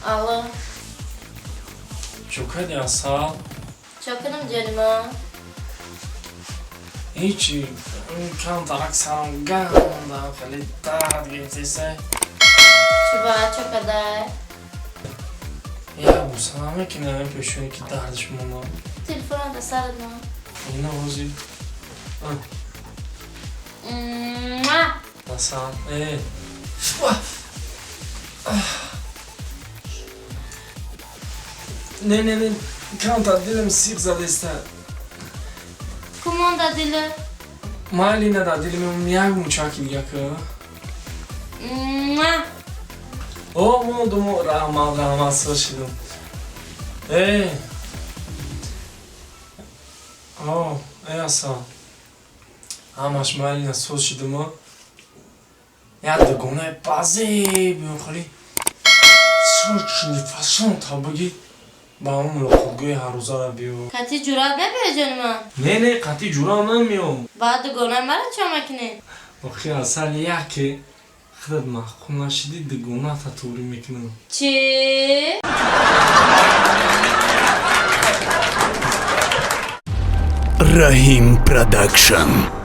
Алло. Чо кардӣ, Асал? Чо кунам, ҷони ман? Ҳечи, камтарак сарам ганда, хеле дард гирифтеса. Чӣ ба, чо кадай? Я буса намекунам, пешоне ки дардаш монда. Телефонам да сарат мон. Ина ҳозир. Муа! Асал, э. Не, не, не, камтар дилам сиқ задеста. Ку монда дила? Майли, нада дилим, як мучаки дига ка. Муа! О, мондум, раҳмат, раҳмат, сир шидум. Э. О, э, Асал. Ҳамаш майли, соз шидумо. Як дугонаи базеб хеле сочный фасон та бигӣ, ба он мулоқотгоҳи ҳаррӯзара биё. Кати ҷуръат мебиёй, ҷони ман? Не, не, қатъи ҷуръат намеём. Баъд дугонаи мара чо мекунӣ? Охи, Асал, яке худат маъқул нашидӣ, дугоната туғрӣ мекунам. Чӣ? Раҳим Продакшн.